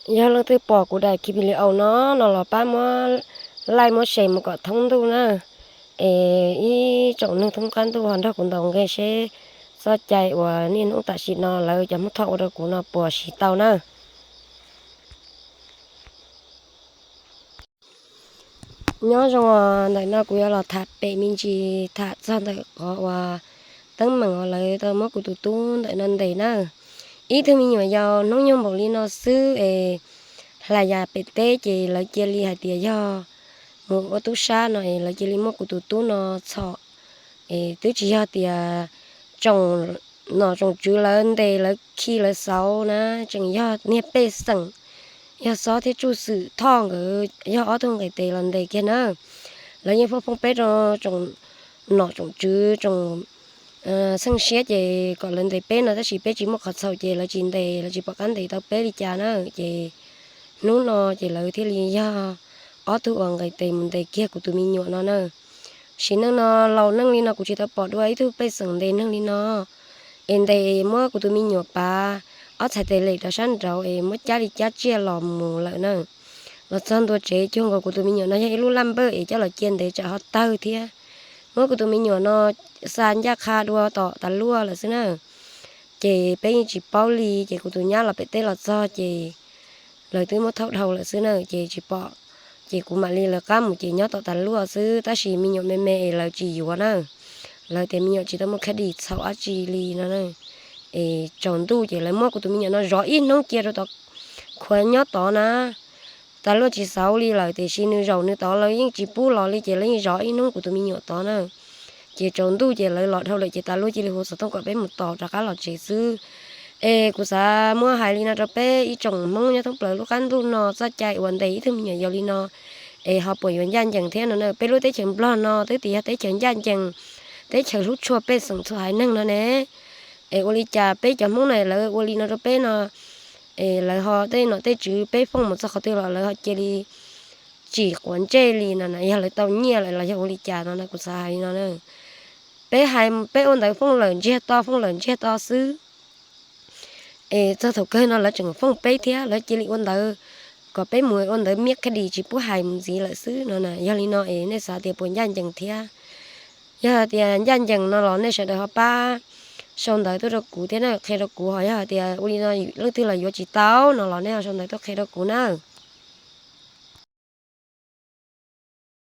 Yog leej twg pom kuv daim clip video no no los pab muab like muab share mus kom thoob ntuj na. Es ib tsoom neeg thoob qab ntuj ho nrog kuv ntaus nqe seb txoj cai uas niaj hnub tam sim no lawv cov Hmoob Thoj ua rau kuv no puas siv tau na. Nyob zoo, ntawm no kuv yuav los tham pem me ntsis tham txog ntawm qhov uas teeb meem uas lawv tau muab kuv tus tub ntawm no ntes na. Ib tug me nyuam yaus hnub nyoog npaum li no xwb es hla yas pem teb ces lawv cia li hais tias yog mus ua tub sab no es lawv cia li muab kuv tus tub no txhom. Es twb tsis yog tias tsoom nom tsoom tswv lawv ntes lawv khi lawv xauv na, tseem yog niag pej xeem, yog Xob thiab Tsuj Xwm Thoj nkawd yog ob tug nqis tes los ntes kiag na. Lawv yeej fooj fooj peb rau tsoom nom tsoom tswv tsoom txheej siab ces kom lawv ntes peb no, tab sis peb tsis muaj qhov txhaum ces lawv tsis ntes, lawv tsis pom qab ntes tau peb li cas na. Ces hnub no ces lawv thiaj li yog ob tug uas nqis tes mus ntes kiag kuv tus me nyuam no na. Sim neej no laus neej li no kuv tsis tau pom dua ib tug pej xeem ntes neeg li no. Es ntes muab kuv tus me nyuam pav ob txhais tes lem rau sab nraud es muab cab li cab tsiaj los mus lawm na. Los txog ntua tsev cuag nkaus kuv tus me nyuam no yog ib lub laj npawj es coj los cia ntev tsam ho tawg thiab. Muab kuv tus me nyuam no xa ncaj qha dua tom tas luaj lawm xwb na. Ces peb yeej tsis paub li, ces kuv tus nyab los pem teb los txog ces lawv twb muab thauj dhau lawm xwb na, ces tsis pom. Ces kuv mam li lawv qab mus ces nyob tom tas luaj xwb, tab sis me nyuam me me es lawv tsis yuav na. Lawv tias me nyuam tsis tau muaj khab dis txhaum dab tsi li no. Es tsaus ntuj ces lawv muab kuv tus me nyuam no zov ib hnub cia rau tod, khuav nyob tod na. Tas luaj tsis xauv li lawm, tiam sis nws zaum nws tod lawv yeej tsis pub los li ces lawv yeej zov ib hnub kuv tus me nyuam tod na. Ces tsaus ntuj ces lawv los dhau lawm ces tas luaj cia li hu xov tooj kom peb mus tos rov qab los tsev xwb. Es kuv xav muab hais li no rau peb ib tsoom Hmoob nyob thoob plaws lub qab ntuj no, txoj cai uas ntes ib tug me nyuam yaus li no es ho puas yuav ncaj ncees thiab no na. Peb lub teb chaws Nplog no twb tias yog teb chaws ncaj ncees, teb chaws hlub tshua pej xeem txhua haiv neeg no ne. Es ua li cas peb cov Hmoob na lawv ua li no rau peb no, es lawv ho tej nom tej tswv peb fooj mus txog qhov twg los lawv ho cia li tsis quav ntsej li no na. Yog lawv tau nyiaj lawm los yog ua li cas no na, kuv xav hais li no na. Peb hais peb ua ntawv fooj lawm ntsiag to, fooj lawm ntsiag to xwb. Es txog thaum kawg no lawv tseem fooj peb thiab, lawv cia li ua ntawv kom peb mus ua ntawv miab khab dis tsis pub hais mus ntxiv lawm xwb no na. Yog li no es nej xav tias puas ncaj ncees thiab? Yog tias ncaj ncees no los nej sawv daws ho pab sau ntawv tuaj rau kuv thiab na, qhia rau kuv. Ho yog tias ua li no leej twg los yuav tsis tau no los nej ho sau ntawv tuaj qhia rau kuv na.